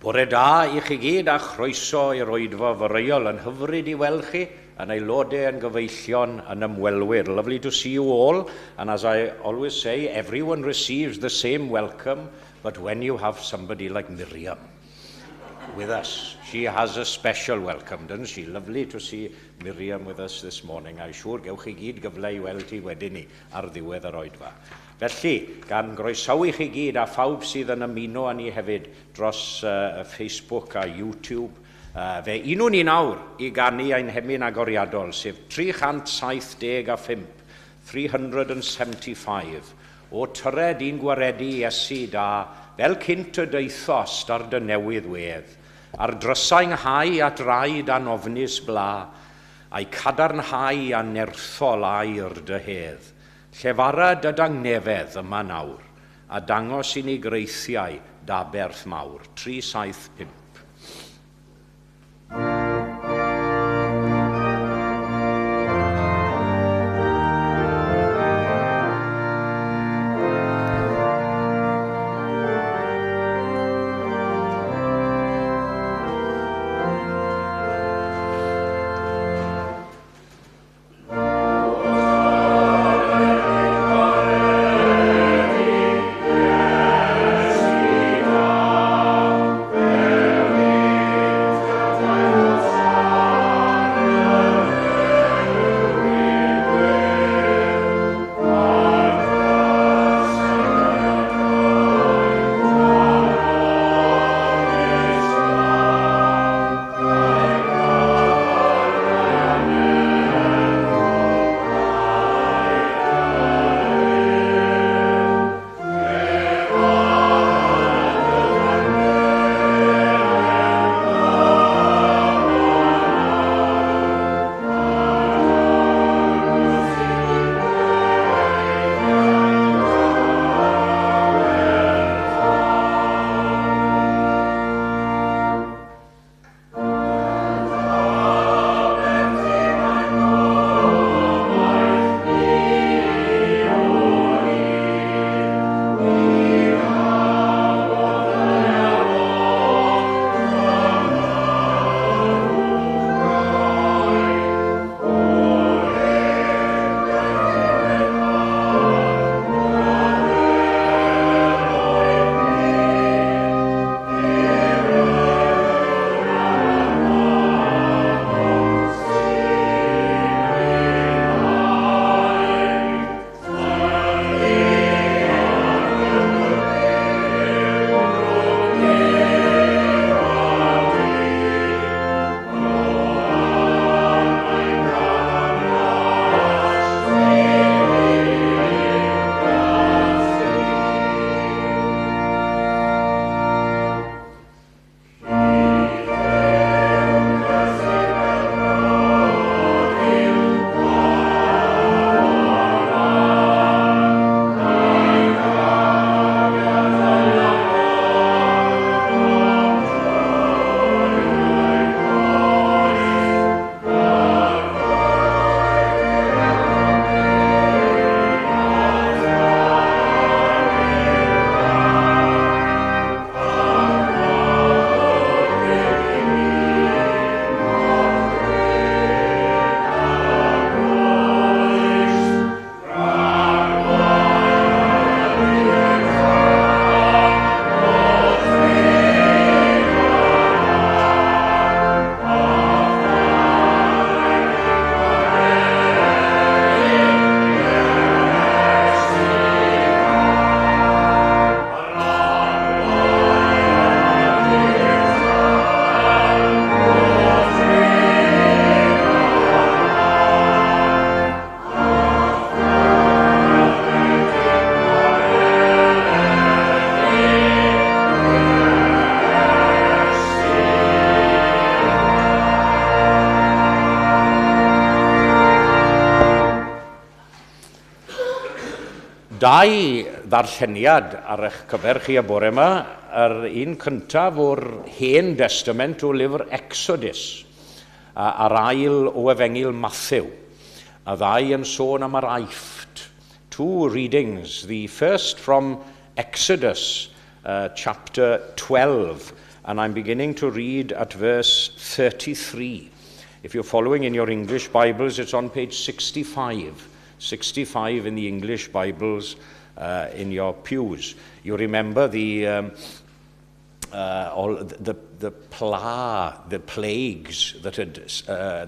Bore da i chi gyd a chroeso i'r oedfa foreol. Yn hyfryd i weld chi, yn aelodau, yn gyfeillion, yn ymwelwyr. Lovely to see you all, and as I always say, everyone receives the same welcome, but when you have somebody like Miriam with us, she has a special welcome, doesn't she? Lovely to see Miriam with us this morning. I'm siŵr gewch chi gyd gyfle i weld hi wedyn ni ar ddiwedd yr oedfa. Felly, gan groesawu chi gyd a phawb sydd yn ymuno â ni hefyd dros Facebook a YouTube, fe unwn ni nawr i ganu ein hemyn agoriadol, sef 375, 375, o tyred i'n gwaredu Iesu da, fel cynt y daethost ar dy newydd wedd, ar drysau 'nghau at rai dan ofnus bla, a'i cadarnhau a nerthol air dy hedd. Llefara dy dangnefedd yma nawr, a dangos i ni greithiau d'aberth mawr. 375. Dau ddarlleniad ar eich cyfer chi y bore yma. Yr un cyntaf o'r Hen Destament o lyfr Exodus, a'r ail o Efengyl Mathew. A ddau yn sôn am yr Aifft. Two readings, the first from Exodus chapter 12. and I'm beginning to read at verse 33. If you're following in your English Bibles, it's on page 65. 65 in the English Bibles in your pews. You remember the all the pla, the plagues that had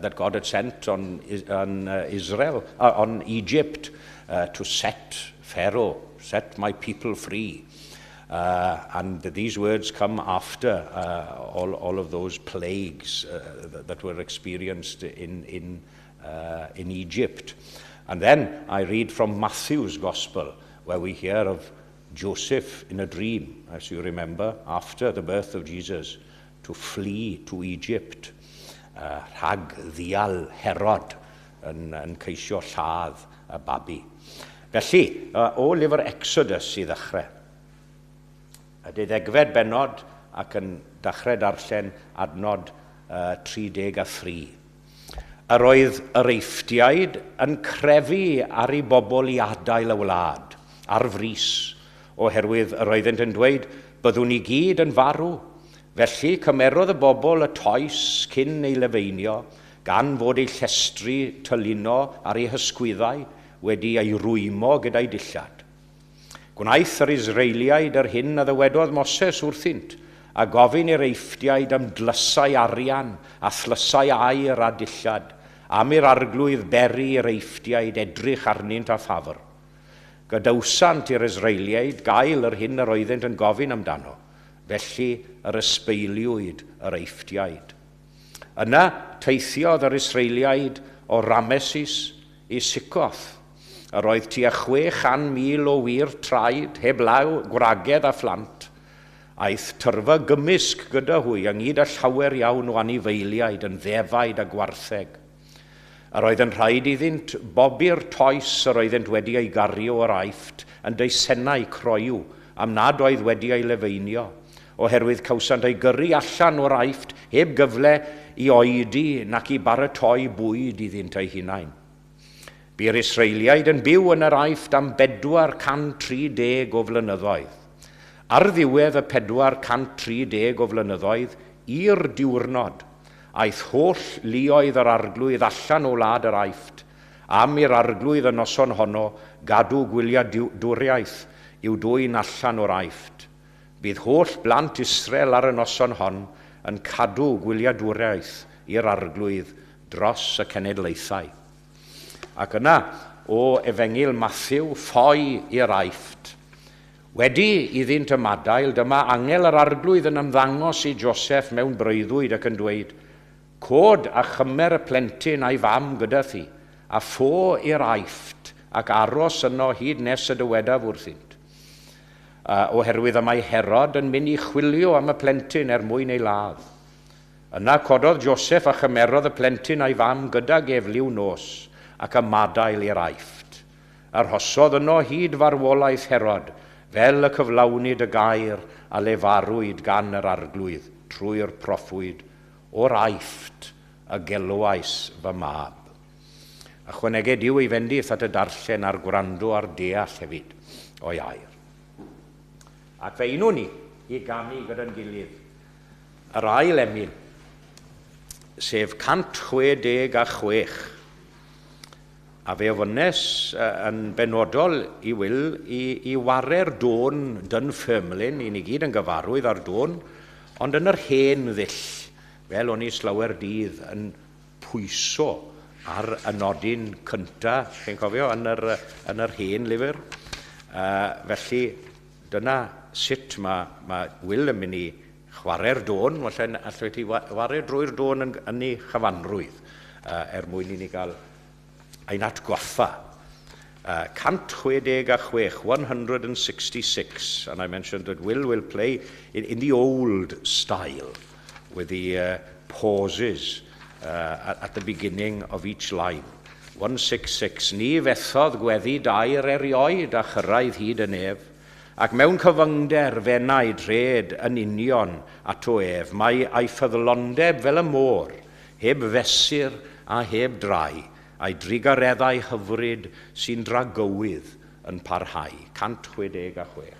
that God had sent on on Israel, on Egypt, to set Pharaoh, set my people free. And these words come after all of those plagues that were experienced in Egypt. And then I read from Matthew's Gospel, where we hear of Joseph in a dream, as you remember, after the birth of Jesus, to flee to Egypt, rhag ddial Herod yn ceisio lladd y babi. Felly, o lyfr Exodus i ddechrau. Y 12fed bennod ac yn dechrau darllen adnod 33. Yr oedd yr Eifftiaid yn crefu ar ei bobl i adael y wlad, ar frys, oherwydd yr oeddent yn dweud, "Byddwn ni gyd yn farw." Felly cymerodd y bobl y toes cyn ei lefeinio, gan fod eu llestri tylino ar eu hysgwyddau wedi ei rwymo gyda'i dillad. Gwnaeth yr Israeliaid yr hyn a ddywedodd Moses wrthynt, a gofyn i'r Eifftiaid am dlysau arian a thlysau aur a dillad, am i'r Arglwydd beri i'r Eifftiaid edrych arnynt â ffafr. Gadawsant i'r Israeliaid gael yr hyn yr oeddent yn gofyn amdano, felly yr ysbeiliwyd yr Eifftiaid. Yna teithiodd yr Israeliaid o Rameses i Succoth. Yr oedd tua 600,000 o wŷr traed, heblaw gwragedd a phlant. Aeth tyrfa gymysg gyda hwy, ynghyd â llawer iawn o anifeiliaid yn ddefaid a gwartheg. Yr oedd yn rhaid iddynt bobi'r toes yr oeddent wedi ei gario o'r Aifft yn deisennau croyw, am nad oedd wedi ei lefeinio, oherwydd cawsant ei gyrru allan o'r Aifft heb gyfle i oedi nac i baratoi bwyd iddynt eu hunain. Bu'r Israeliaid yn byw yn yr Aifft am 430 o flynyddoedd. Ar ddiwedd y 430 o flynyddoedd, i'r diwrnod, aeth holl luoedd yr Arglwydd allan o wlad yr Aifft, am i'r Arglwydd y noson honno gadw gwyliadwriaeth i'w dwyn allan o'r Aifft. Bydd holl blant Israel ar y noson hon yn cadw gwyliadwriaeth i'r Arglwydd dros y cenedlaethau. Ac yna, o Efengyl Matthew, ffoi i'r Aifft. Wedi iddynt ymadael, dyma angel yr Arglwydd yn ymddangos i Joseph mewn breuddwyd ac yn dweud, "Cod a chymer y plentyn a'i fam gyda thi, a ffo i'r Aifft ac aros yno hyd nes y dywedaf wrthynt. Oherwydd y mae Herod yn mynd i chwilio am y plentyn er mwyn ei ladd." Yna cododd Joseph a chymerodd y plentyn a'i fam gydag ef liw nos ac ymadael i'r Aifft. Arhosodd yno hyd farwolaeth Herod, fel y cyflawnid y gair a lefarwyd gan yr Arglwydd trwy'r proffwyd, "O'r Aifft y gelwais fy mab." Ychwaneged Duw ei fendith at y darllen a'r gwrando a'r deall hefyd o'i air. Ac fe unwn ni i ganu gyda'n gilydd yr ail emyn, sef 166. A fe ofynnes yn benodol i Will i ware'r dôn Dunfermline, i ni gyd yn gyfarwydd ar dôn, ond yn yr hen ddull, fel o'n i slawer dydd yn pwyso ar y nodyn cynta, chi'n cofio, yn yr hen lyfr. Felly, dyna sut mae Will yn mynd i chwarae'r dôn, falle allai ti whare drwy'r dôn yn ei chyfanrwydd, er mwyn i ni gael ein atgoffa. 166, 166, and I mentioned that Will will play in the old style, with the pauses at the beginning of each line. 166, ni fethodd gweddi daer erioed a chyrraedd hyd y nef, ac mewn cyfyngder f'enaid rhed yn union ato ef, mae ei ffyddlondeb fel y môr, heb fesur a heb drai, a'i drugareddau hyfryd sy'n dragywydd yn parhau. 166.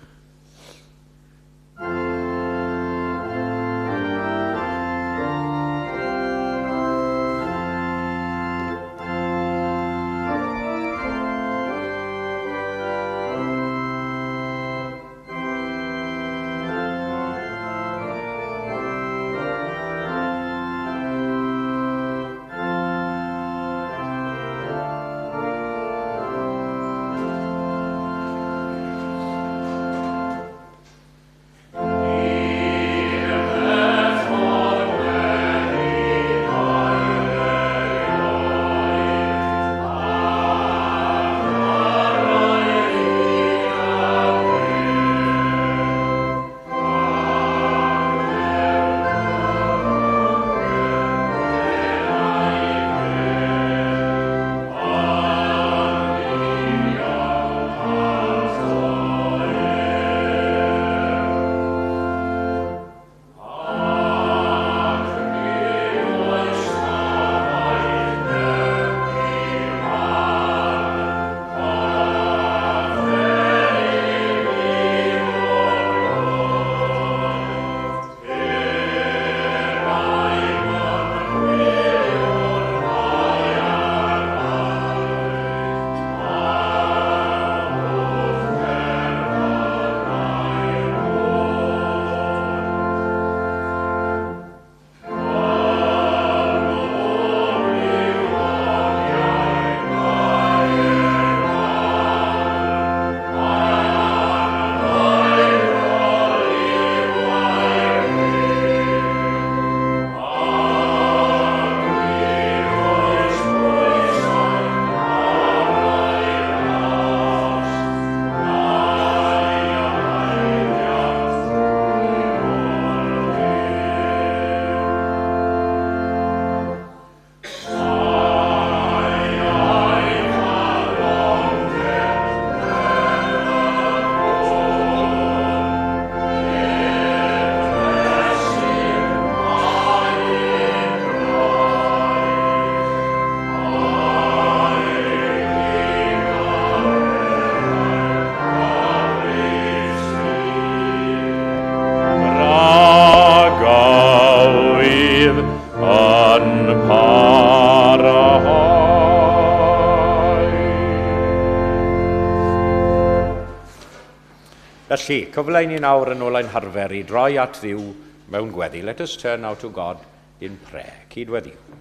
Felly, cyfle i ni nawr yn ôl ein harfer i droi at Dduw mewn gweddi. Let us turn now to God in prayer. Cydweddiwn.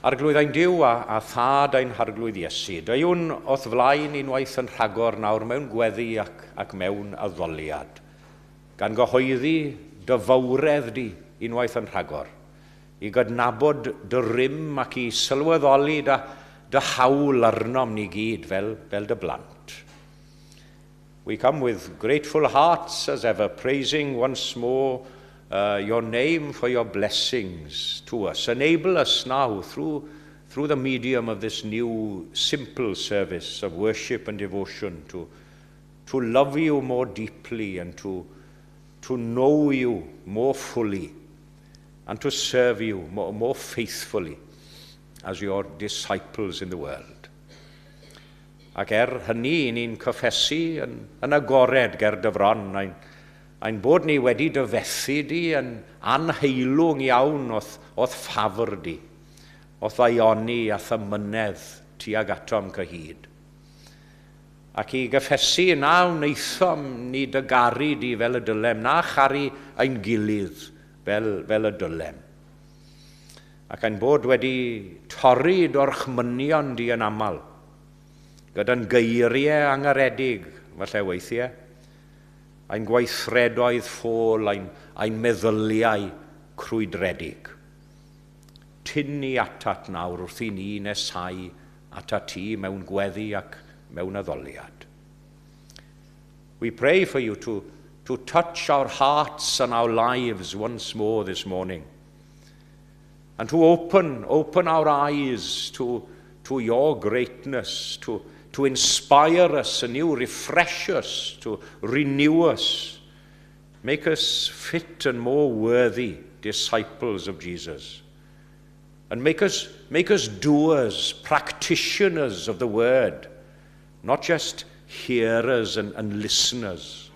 Arglwydd ein Duw a Thad ein Harglwydd Iesu, deuwn o'th flaen unwaith yn rhagor nawr mewn gweddi ac mewn addoliad, gan gyhoeddi dy fawredd di unwaith yn rhagor, i gydnabod dy rym ac i sylweddoli dy hawl arnom ni gyd fel dy blant. We come with grateful hearts as ever, praising once more your name for your blessings to us. Enable us now through the medium of this new simple service of worship and devotion to love you more deeply and to know you more fully and to serve you more faithfully as your disciples in the world. Ac er hynny, ni'n cyffesu yn agored ger dy fron, ein bod ni wedi dy fethu di yn anheilwng iawn o'th ffafr di, o'th ddaioni a'th amynedd tuag atom cyhyd. Ac i gyffesu na wnaethom ni dy garu di fel y dylem, na charu ein gilydd fel y dylem. Ac ein bod wedi torri d'orchmynion di yn aml, gyda'n geiriau angaredig, falle weithiau, ein gweithredoedd ffôl, ein meddyliau crwydredig. Tyn ni atat nawr wrth i ni nesau atat ti mewn gweddi ac mewn addoliad. We pray for you to touch our hearts and our lives once more this morning, and to open our eyes to your greatness, to inspire us anew, refresh us, to renew us, make us fit and more worthy disciples of Jesus. And make us doers, practitioners of the word, not just hearers and listeners.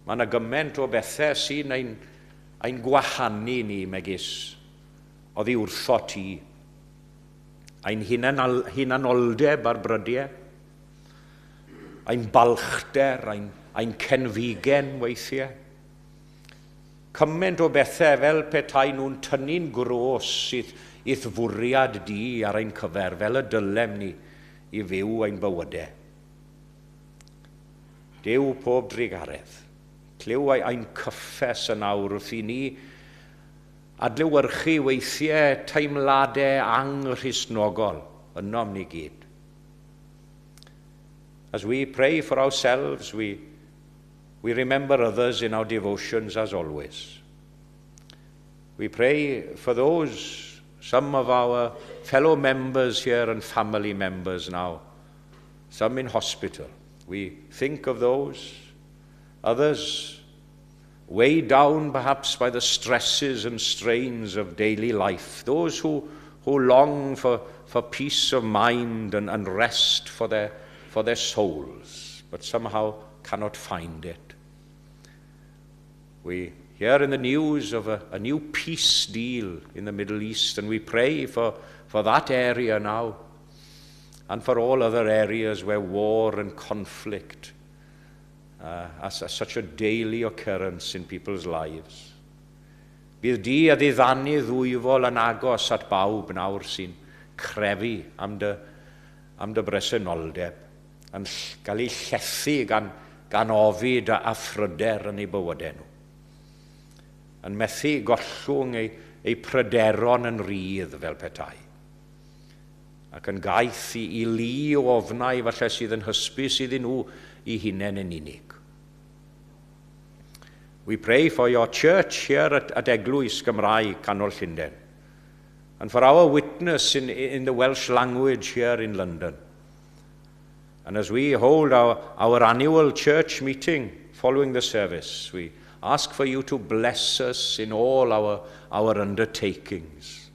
Mae yna gymaint o bethau sy'n ein gwahanu ni megis oddi wrtho ti. Ein hunanoldeb ar brydiau, ein balchder, ein cenfigen weithiau. Cymaint o bethau fel petai nhw'n tynnu'n gros i'th fwriad di ar ein cyfer, fel y dylem ni i fyw ein bywydau. Duw pob drugaredd, clyw ein cyffes yn awr wrth i ni adlewyrchu weithiau teimladau anghristnogol ynom ni gyd. As we pray for ourselves, we remember others in our devotions as always. We pray for those, some of our fellow members here and family members now, some in hospital. We think of those, others weighed down perhaps by the stresses and strains of daily life, those who long for peace of mind and rest for their souls, but somehow cannot find it. We hear in the news of a new peace deal in the Middle East, and we pray for that area now and for all other areas where war and conflict are such a daily occurrence in people's lives. Bydd di a ddiddanu ddwyfol yn agos at bawb nawr sy'n crefu am dy bresenoldeb, yn cael ei llethu gan ofid a phryder yn eu bywydau nhw. Yn methu gollwng eu pryderon yn rhydd fel petai. Ac yn gaeth i lu o ofnau falle sydd yn hysbys iddyn nhw eu hunain yn unig. We pray for your church here at Eglwys Gymraeg Canol Llundain and for our witness in the Welsh language here in London. And as we hold our annual church meeting following the service, we ask for you to bless us in all our undertakings.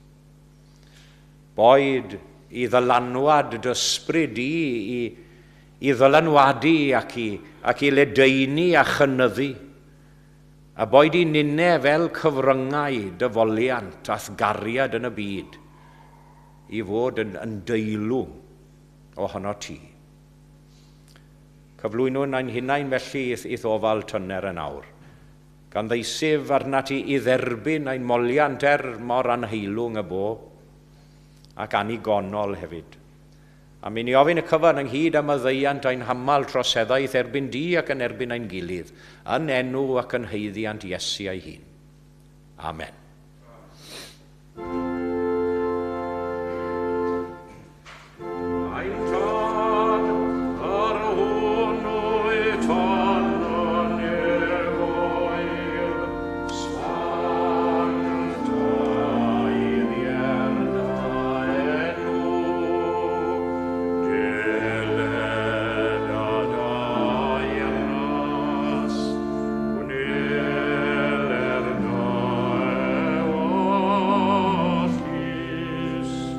Boed i ddylanwad dy ysbryd i ddylanwadu ac i ledaenu a chynyddu. A boed i ninne fel cyfryngau dy foliant a'th gariad yn y byd i fod yn deilwng ohono ti. Cyflwynwn ein hunain felly i'th ofal tyner yn awr. Gan ddeisyf arnat ti i dderbyn ein moliant er mor anheilwng y bo, ac annigonol hefyd. A mi ni ofyn y cyfan ynghyd am maddeuant ein hamal troseddaeth erbyn di ac yn erbyn ein gilydd, yn enw ac yn haeddiant Iesu ei hun. Amen. Ein Tad, yr hwn wyt yn y nefoedd, sancteiddier dy enw, deled dy deyrnas, gwneler dy ewyllys, megis yn y nef, felly ar y ddaear hefyd.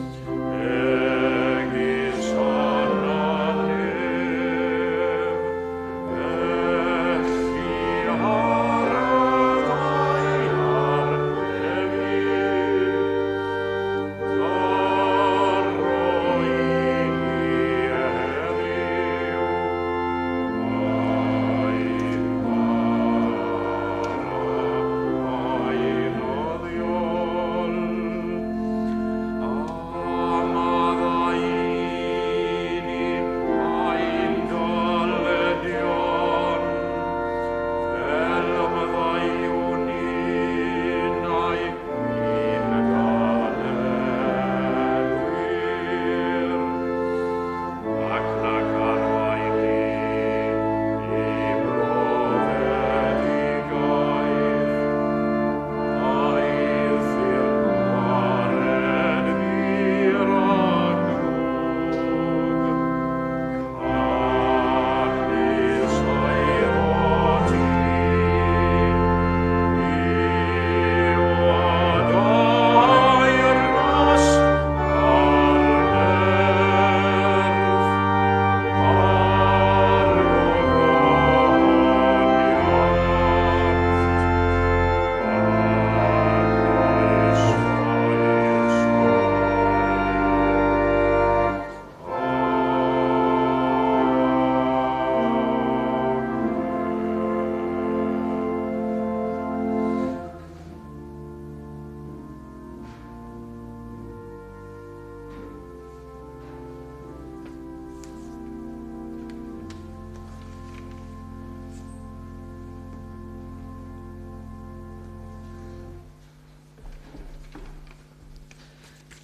Dyro i ni heddiw ein bara beunyddiol, a maddau i ni ein dyledion, fel y maddeuwn ninnau i'n dyledwyr. Ac nac arwain ni i brofedigaeth, Eithr gwared ni rhag drwg. Canys eiddo ti yw y deyrnas a'r nerth a'r gogoniant yn oes oesau. Amen.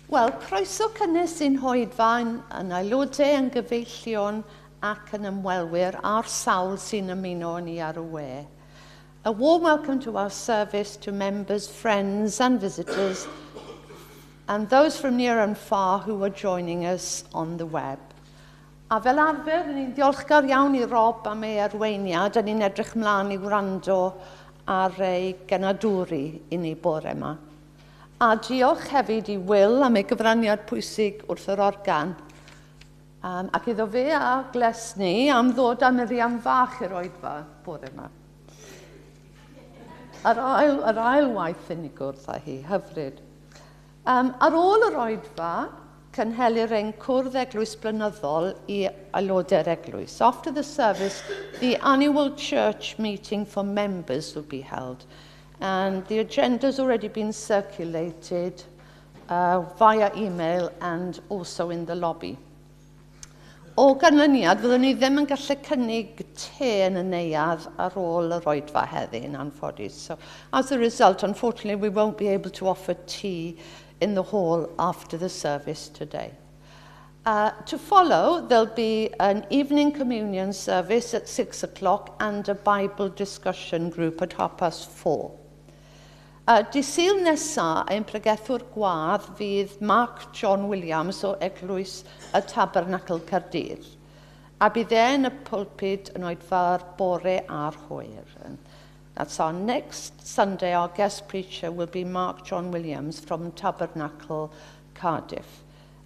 Wel, croeso cynnes i'n hoedfaen yn aelodau, yn gyfeillion ac yn ymwelwyr a'r sawl sy'n ymuno â ni ar y we. A warm welcome to our service to members, friends and visitors and those from near and far who are joining us on the web. A fel arfer, ni'n ddiolchgar iawn i Rob am ei arweiniad, a ni'n edrych mlaen i wrando ar ei genadwri i ni bore yma. A diolch hefyd i Will am ei gyfraniad pwysig wrth yr organ. Ac iddo fe a Glesni am ddod â Miriam fach i'r oedfa bore yma. Yr ail waith i ni gwrdd â hi, hyfryd. Ar ôl yr oedfa, cynhelir ein cwrdd eglwys blynyddol i aelodau'r eglwys. After the service, the annual church meeting for members will be held. And the agenda's already been circulated via email and also in the lobby. O ganlyniad, fyddwn ni ddim yn gallu cynnig te yn y neuadd ar ôl yr oedfa heddi, yn anffodus. So, as a result, unfortunately, we won't be able to offer tea in the hall after the service today. To follow, there'll be an evening communion service at 6 o'clock and a Bible discussion group at 4:30. Dydd Sul nesa, ein pregethwr gwadd fydd Mark John Williams o Eglwys y Tabernacl Caerdydd. A bydd e yn y pulpit yn oedfa'r bore a'r hwyr. That's our next Sunday. Our guest preacher will be Mark John Williams from Tabernacle, Cardiff.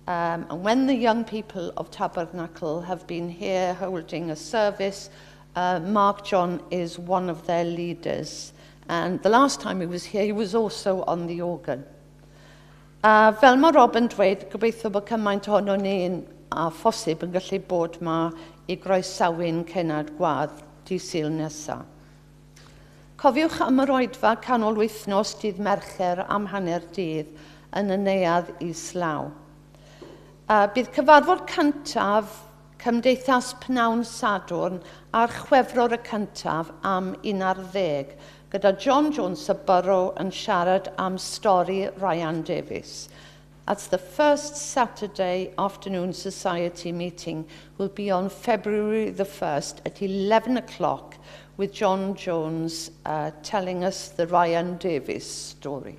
And when the young people of Tabernacle have been here holding a service, Mark John is one of their leaders. And the last time he was here, he was also on the organ. Fel mae Rob yn dweud, gobeithio bod cymaint ohono ni'n a phosib yn gallu bod ma i groesawu'n cenad gwadd dydd Sul nesaf. Cofiwch am yr oedfa canol wythnos dydd Mercher am hanner dydd yn y neuadd islaw. Bydd cyfarfod cyntaf Cymdeithas Pnawn Sadwrn ar Chwefror y cyntaf am 11 gyda John Jones y Borough yn siarad am stori Ryan Davies. That's the first Saturday afternoon society meeting will be on February the 1st at 11 o'clock with John Jones telling us the Ryan Davies story.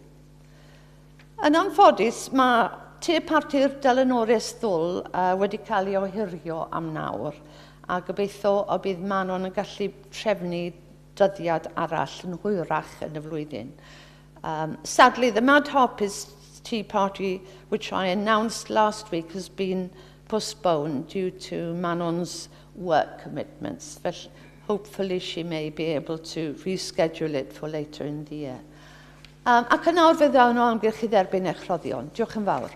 Yn anffodus, mae te parti'r Delynores Ddwl wedi cael ei ohirio am nawr, a gobeithio o bydd Manon yn gallu trefnu dyddiad arall yn hwyrach yn y flwyddyn. Sadly, the Mad Harpist Tea Party, which I announced last week, has been postponed due to Manon's work commitments. Felly, hopefully she may be able to reschedule it for later in the year. Ac yn awr fe ddawn o amgylch i dderbyn eich rhoddion. Diolch yn fawr.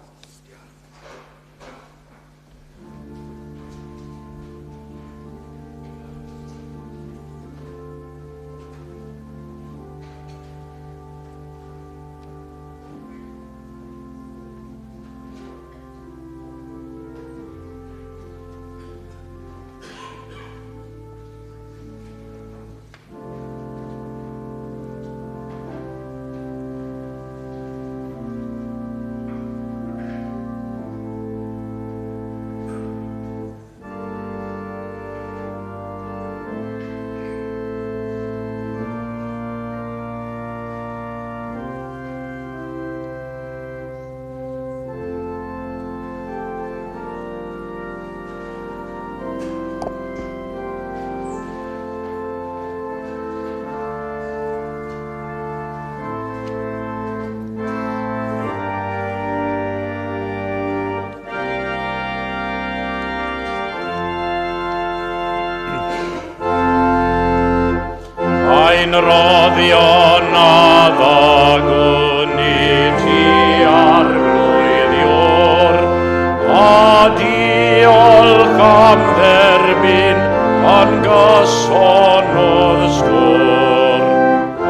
Ein roddion a ddagwn i ti arglwydd Ior, a diolch am dderbyn yn gyson o'dd stôr.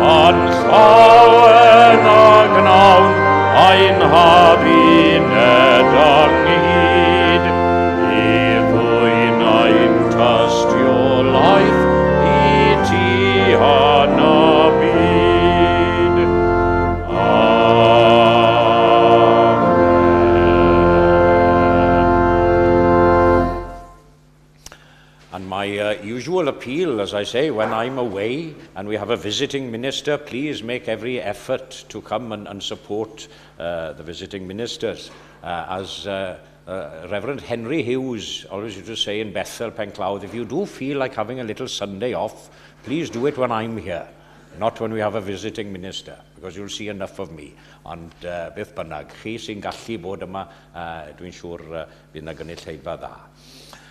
Yn llawen a gnawn ein habuned ynghyd, i ddwyn ein tystiolaeth i ti yn y byd. Amen. And my usual appeal, as I say, when I'm away and we have a visiting minister, please make every effort to come and support the visiting ministers. As Reverend Henry Hughes always used to say in Bethel, Penclawdd, if you do feel like having a little Sunday off, please do it when I'm here, not when we have a visiting minister, because you'll see enough of me. Ond beth bynnag, chi sy'n gallu bod yma, dwi'n siŵr bydd yna gynulleidfa dda.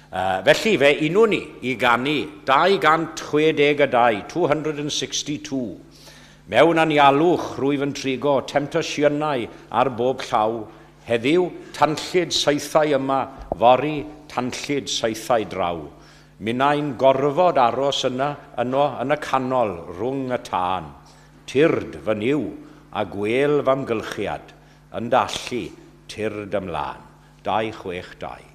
Felly, fe unwn ni i ganu 262, 262. Mewn anialwch rwyf yn trigo, temtasiynau ar bob llaw. Heddiw, tanllyd saethau yma, fory, tanllyd saethau draw. Minnau'n gorfod aros yna, yno, yn y canol, rhwng y tân. Tyrd fy Nuw a gwel fy amgylchiad, yn dy allu, tyrd ymlaen. 262.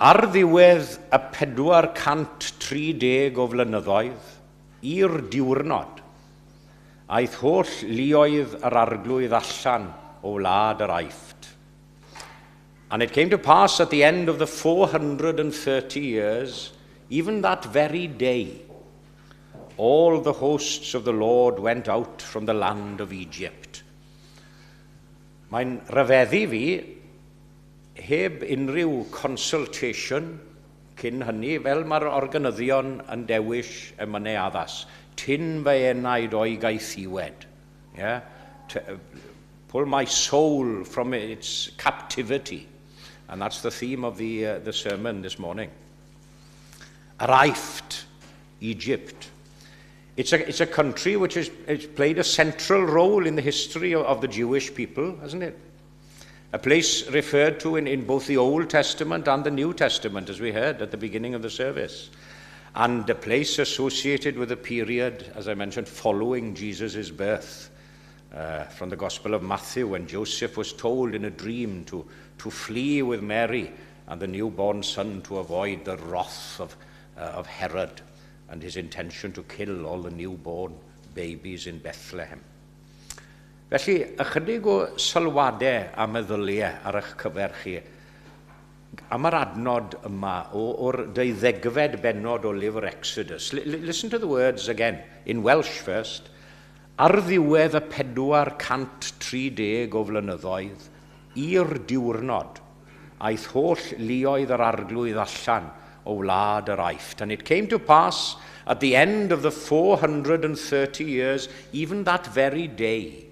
Ar ddiwedd y 430 o flynyddoedd, i'r diwrnod, aeth holl luoedd yr Arglwydd allan o wlad yr Aifft. And it came to pass at the end of the 430 years, even that very day, all the hosts of the Lord went out from the land of Egypt. Mae'n rhyfeddu fi, heb unrhyw consultation cyn hynny, fel mae'r organyddion yn dewis emynau addas. "Tyn fy enaid o'i gaethiwed." Yeah? Pull my soul from its captivity. And that's the theme of the sermon this morning. Yr Aifft, Egypt. It's a country which has played a central role in the history of the Jewish people, hasn't it? A place referred to in both the Old Testament and the New Testament, as we heard at the beginning of the service. And a place associated with the period, as I mentioned, following Jesus' birth. From the Gospel of Matthew, when Joseph was told in a dream to flee with Mary and the newborn son to avoid the wrath of Herod and his intention to kill all the newborn babies in Bethlehem. Felly, ychydig o sylwadau a meddyliau ar eich cyfer chi am yr adnod yma o'r 12fed bennod o lyfr Exodus. Listen to the words again, in Welsh first. "Ar ddiwedd y 430 o flynyddoedd, i'r diwrnod, aeth holl luoedd yr Arglwydd allan o wlad yr Aifft." And it came to pass at the end of the 430 years, even that very day,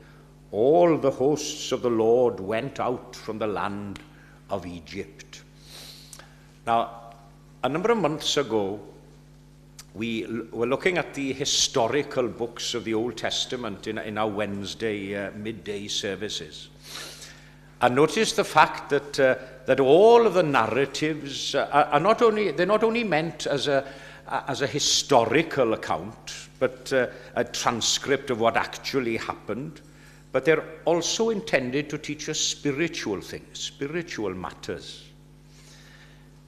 all the hosts of the Lord went out from the land of Egypt. Now, a number of months ago, we were looking at the historical books of the Old Testament in our Wednesday midday services. And notice the fact that all of the narratives are not only, they're not only meant as a historical account, but a transcript of what actually happened, but they're also intended to teach us spiritual things, spiritual matters.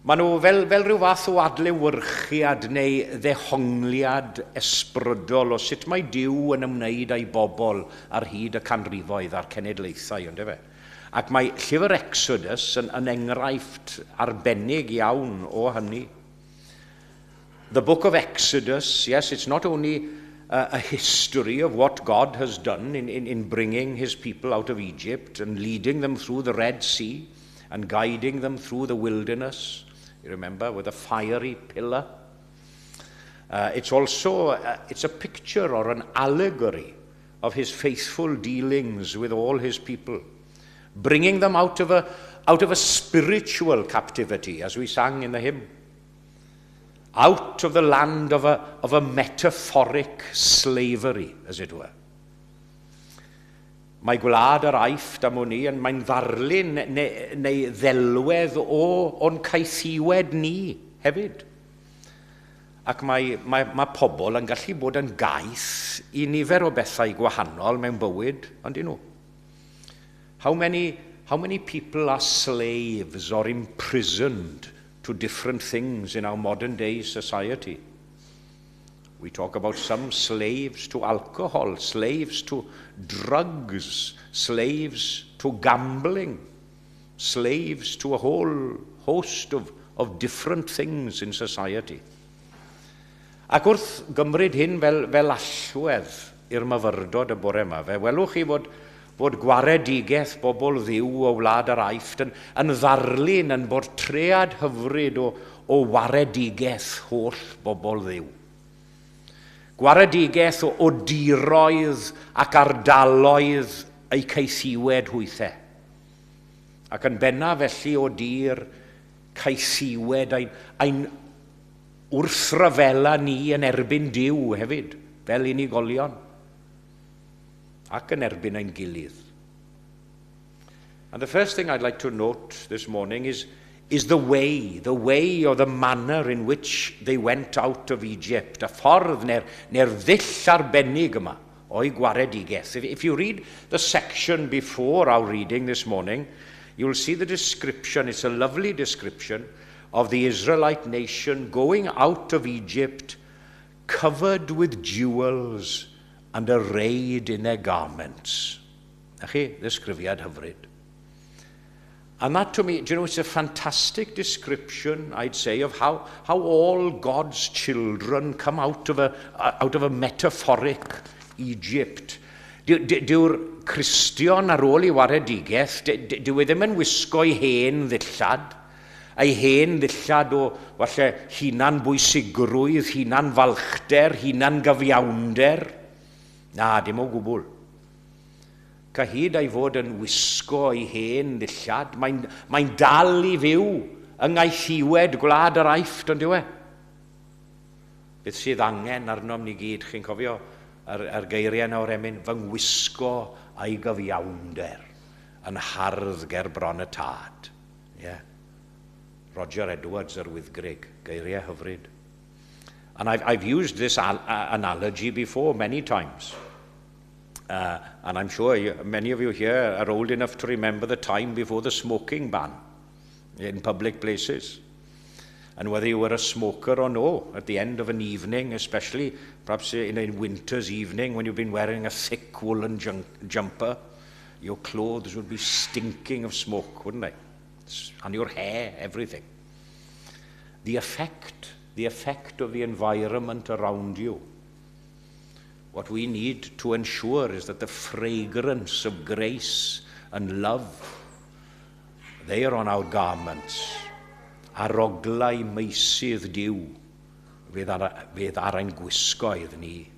Maen nhw fel rhyw fath o adlewyrchiad neu ddehongliad ysbrydol o sut mae Duw yn ymwneud â'i bobl ar hyd y canrifoedd a'r cenedlaethau, ondife? Ac mae llyfr Exodus yn enghraifft arbennig iawn o hynny. The book of Exodus, yes, it's not only a history of what God has done in bringing his people out of Egypt and leading them through the Red Sea and guiding them through the wilderness, you remember, with a fiery pillar. It's also it's a picture or an allegory of his faithful dealings with all his people, bringing them out of a spiritual captivity, as we sang in the hymn, out of the land of a metaphoric slavery, as it were. Mae gwlad yr Aifft am wn i yn mae'n ddarlun neu ddelwedd o'n caethiwed ni hefyd. Ac mae pobl yn gallu bod yn gaeth i nifer o bethau gwahanol mewn bywyd, on'd nhw? How many people are slaves or imprisoned to different things in our modern day society? We talk about some slaves to alcohol, slaves to drugs, slaves to gambling, slaves to a whole host of different things in society. Ac wrth gymryd hyn fel allwedd i'r myfyrdod y bore yma, fe welwch chi fod gwaredigaeth bobl Dduw o wlad yr Aifft yn ddarlun, yn bortread hyfryd o waredigaeth holl bobl Dduw. Gwaredigaeth o diroedd ac ardaloedd eu caethiwed hwythau. Ac yn bennaf felly o dir caethiwed ein wrthryfela ni yn erbyn Duw hefyd, fel unigolion, ac yn erbyn ein gilydd. And the first thing I'd like to note this morning is the way or the manner in which they went out of Egypt, y ffordd neu ddull arbennig yma o'i gwaredigaeth. If you read the section before our reading this morning, you'll see the description, it's a lovely description, of of the Israelite nation going out of Egypt covered with jewels and arrayed in their garments. Na chi, ddisgrifiad hyfryd. And that to me, do you know, it's a fantastic description, I'd say, of how all God's children come out of a metaphoric Egypt. Dyw'r Cristion ar ôl ei waredigaeth, dyw e ddim yn wisgo ei hen ddillad, ei hen ddillad o falle hunan bwysigrwydd, hunan falchder, hunan gyfiawnder. Na, dim o gwbl. Cyhyd a'i fod yn wisgo ei hen ddillad, mae'n dal i fyw yng nghaethiwed gwlad yr Aifft, ond yw e? Beth sydd angen arnom ni gyd, chi'n cofio yr geiriau yna o'r emyn, "Fy ngwisgo a'i gyfiawnder yn hardd ger bron y Tad." Yeah. Roger Edwards, yr Wyddgrug, geiriau hyfryd. And I've used this analogy before many times. And I'm sure many of you here are old enough to remember the time before the smoking ban in public places. And whether you were a smoker or no, at the end of an evening, especially perhaps in a winter's evening when you've been wearing a thick woolen jumper, your clothes would be stinking of smoke, wouldn't they? And your hair, everything. The effect of the environment around you. What we need to ensure is that the fragrance of grace and love, they are on our garments. Aroglau meysydd Duw fydd ar ein gwisgoedd ni.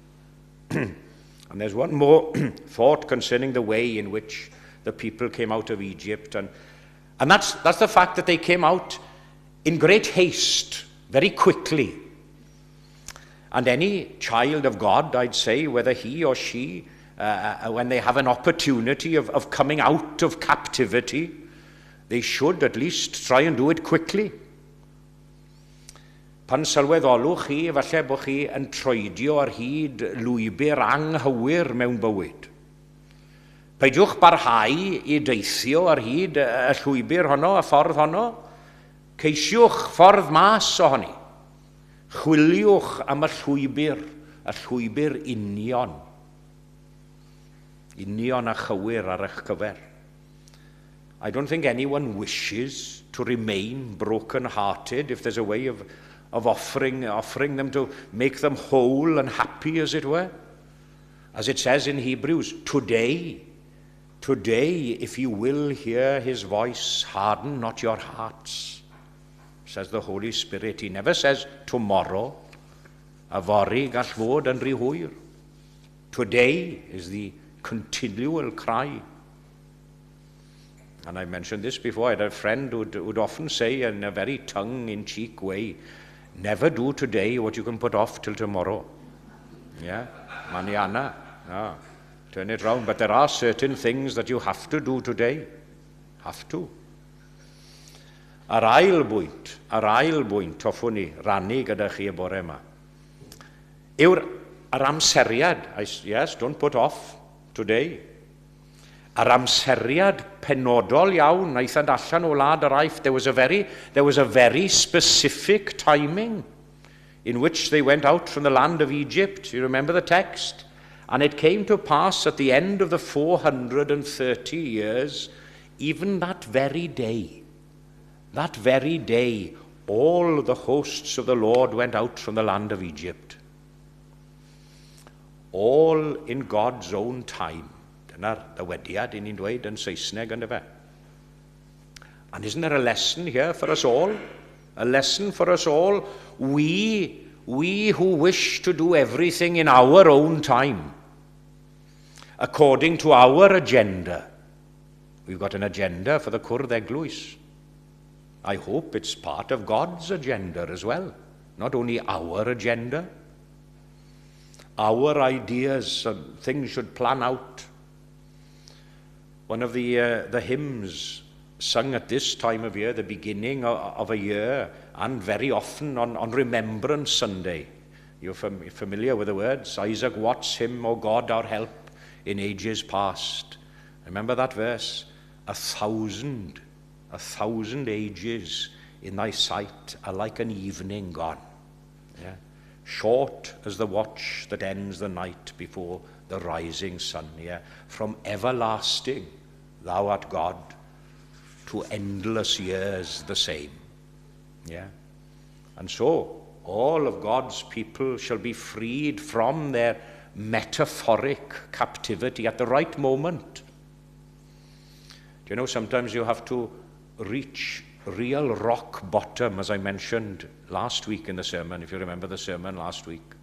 And there's one more thought concerning the way in which the people came out of Egypt. And that's the fact that they came out in great haste, very quickly. And any child of God, I'd say, whether he or she, when they have an opportunity of coming out of captivity, they should at least try and do it quickly. Pan sylweddolwch chi, falle bod chi yn troedio ar hyd lwybr anghywir mewn bywyd. Peidiwch barhau i deithio ar hyd y llwybr honno, y ffordd honno. Ceisiwch ffordd mas ohoni. Chwiliwch am y llwybr union. Union a chywir ar eich cyfer. I don't think anyone wishes to remain broken-hearted if there's a way of offering them to make them whole and happy, as it were. As it says in Hebrews, "Today, today, if you will hear his voice, harden not your hearts," says the Holy Spirit. He never says tomorrow. Yfory gall fod yn rhy hwyr. Today is the continual cry. And I mentioned this before. I had a friend who would often say in a very tongue-in-cheek way, "Never do today what you can put off till tomorrow." Yeah, mañana. Ah, turn it round. But there are certain things that you have to do today. Have to. Yr ail bwynt hoffwn ni rannu gyda chi y bore yma, yw'r yr amseriad. Yes, don't put off today. Yr amseriad penodol iawn aethant allan o wlad yr Aifft. There was a very specific timing in which they went out from the land of Egypt. You remember the text? "And it came to pass at the end of the 430 years, even that very day, all the hosts of the Lord went out from the land of Egypt." All in God's own time. Dyna'r dywediad i ni'n dweud yn Saesneg, yn fe. And isn't there a lesson here for us all? A lesson for us all? We who wish to do everything in our own time, according to our agenda. We've got an agenda for the Cwrdd Eglwys. I hope it's part of God's agenda as well, not only our agenda. Our ideas and things should plan out. One of the hymns sung at this time of year, the beginning of a year, and very often on Remembrance Sunday. You're familiar with the words, Isaac Watts' hymn, "O God, our help in ages past." Remember that verse? A thousand ages. in thy sight are like an evening gone. Yeah? Short as the watch that ends the night before the rising sun. Yeah? From everlasting thou art God, to endless years the same. Yeah? And so all of God's people shall be freed from their metaphoric captivity at the right moment. Do you know, sometimes you have to reach real rock bottom, as I mentioned last week in the sermon, if you remember the sermon last week.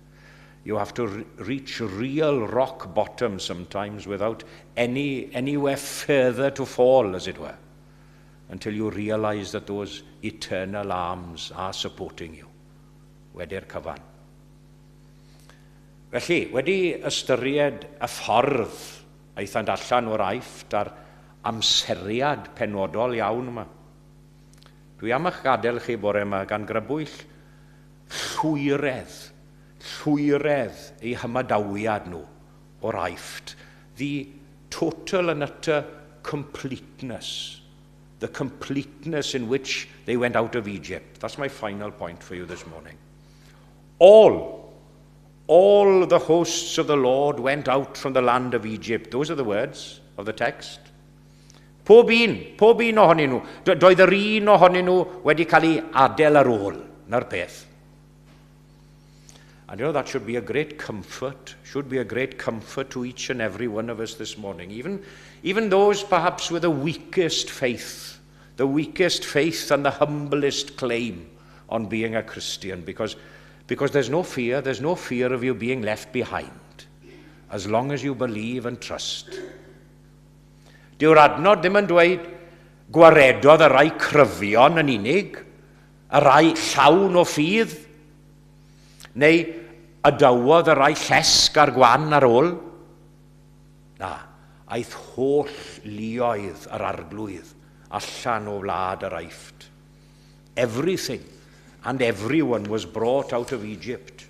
You have to reach real rock bottom sometimes without anywhere further to fall, as it were, until you realize that those eternal arms are supporting you. Wedi'r cyfan. Felly, wedi ystyried y ffordd aethant allan o'r Aifft a'r amseriad penodol iawn yma, dwi am eich gadael chi bore yma gan grybwyll llwyredd eu hymadawiad nhw o'r Aifft. The total and utter completeness. The completeness in which they went out of Egypt. That's my final point for you this morning. All the hosts of the Lord went out from the land of Egypt. Those are the words of the text. Pob un ohonyn nhw. Doedd yr un ohonyn nhw wedi cael ei adael ar ôl. 'Na'r peth. And you know, that should be a great comfort, should be a great comfort to each and every one of us this morning. Even those perhaps with the weakest faith, the weakest faith and the humblest claim on being a Christian, because there's no fear, there's no fear of you being left behind, as long as you believe and trust. Dyw'r adnod ddim yn dweud gwaredodd y rai cryfion yn unig, y rai llawn o ffydd, neu adawodd y rai llesg a'r gwan ar ôl. Na, aeth holl luoedd yr Arglwydd allan o wlad yr Aifft. Everything and everyone was brought out of Egypt.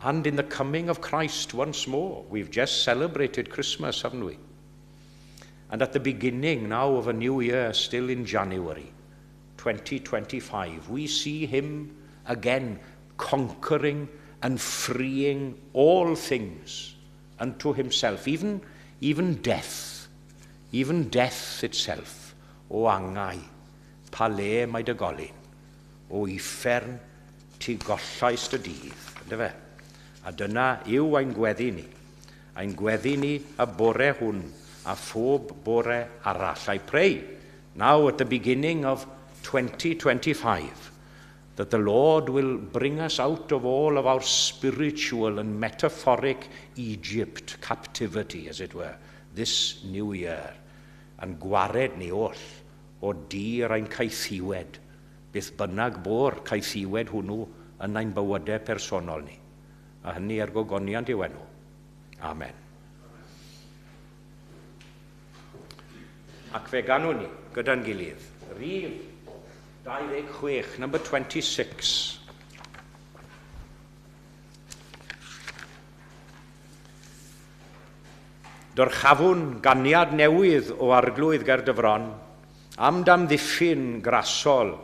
And in the coming of Christ once more, we've just celebrated Christmas, haven't we? And at the beginning now of a new year, still in January 2025, we see him again conquering and freeing all things unto himself, even death, even death itself. O angau, pa le mae dy golyn? O uffern, ti gollaist y dydd. Yndyfe? A dyna yw ein gweddi ni. Ein gweddi ni y bore hwn a phob bore arall. I pray now at the beginning of 2025 that the Lord will bring us out of all of our spiritual and metaphoric Egypt captivity, as it were, this new year, and gwared ni oll o dir ein caethiwed, beth bynnag bo'r caethiwed hwnnw yn ein bywydau personol ni. A hynny er gogoniant i'w enw. Amen. Ac fe ganwn ni gyda'n gilydd. Rhif 26, number 26. Dyrchafwn ganiad newydd o Arglwydd ger dy fron, am damddiffyn grasol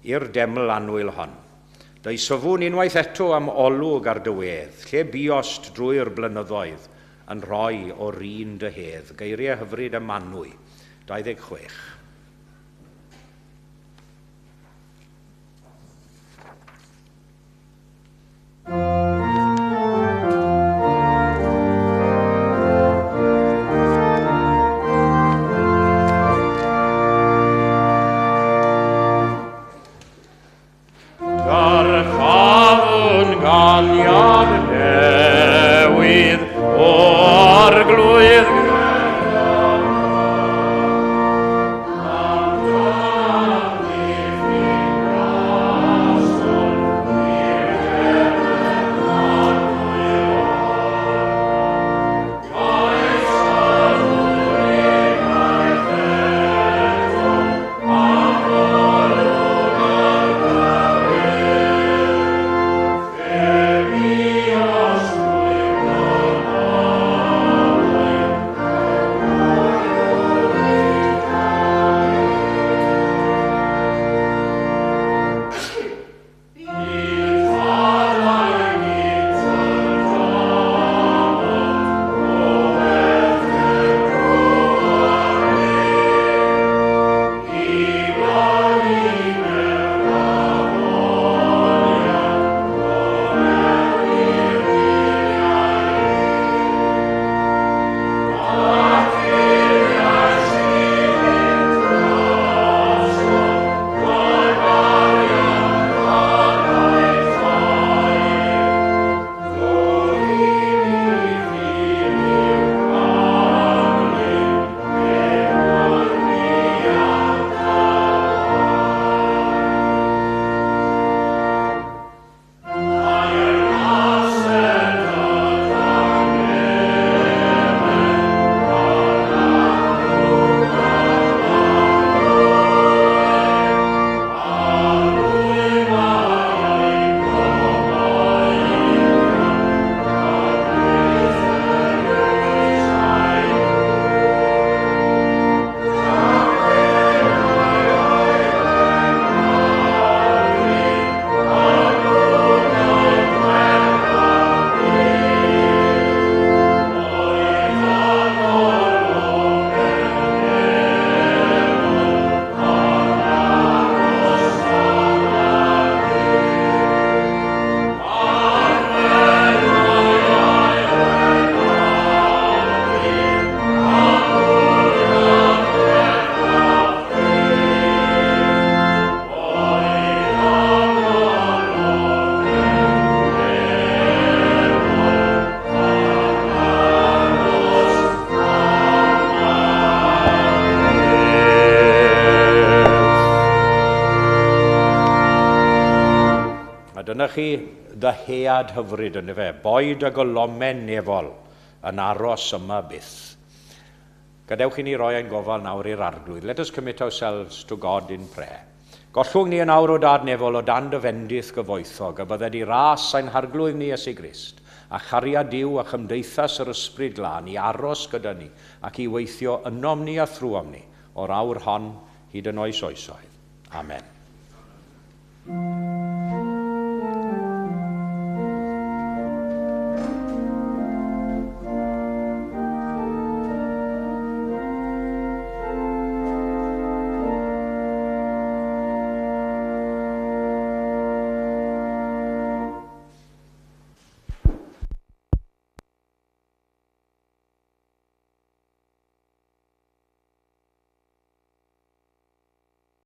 i'r deml annwyl hon. Deisyfwn unwaith eto am olwg ar dy wedd, lle buost drwy'r blynyddoedd yn rhoi o'r un dy hedd. Geiriau hyfryd y Manwy, 26. Dyrchafwn ganiad newydd o Arglwydd. chi ddyhead hyfryd yn fe, boed y golomen nefol yn aros yma byth. Gadewch i ni roi ein gofal nawr i'r Arglwydd. Let us commit ourselves to God in prayer. Gollwng ni yn awr, O Dad nefol, o dan dy fendith gyfoethog, a bydded i ras ein Harglwydd ni Iesu Grist, a chariad Duw a chymdeithas yr Ysbryd Glân i aros gyda ni ac i weithio ynom ni a thrwom ni o'r awr hon hyd yn oes oesoedd. Amen.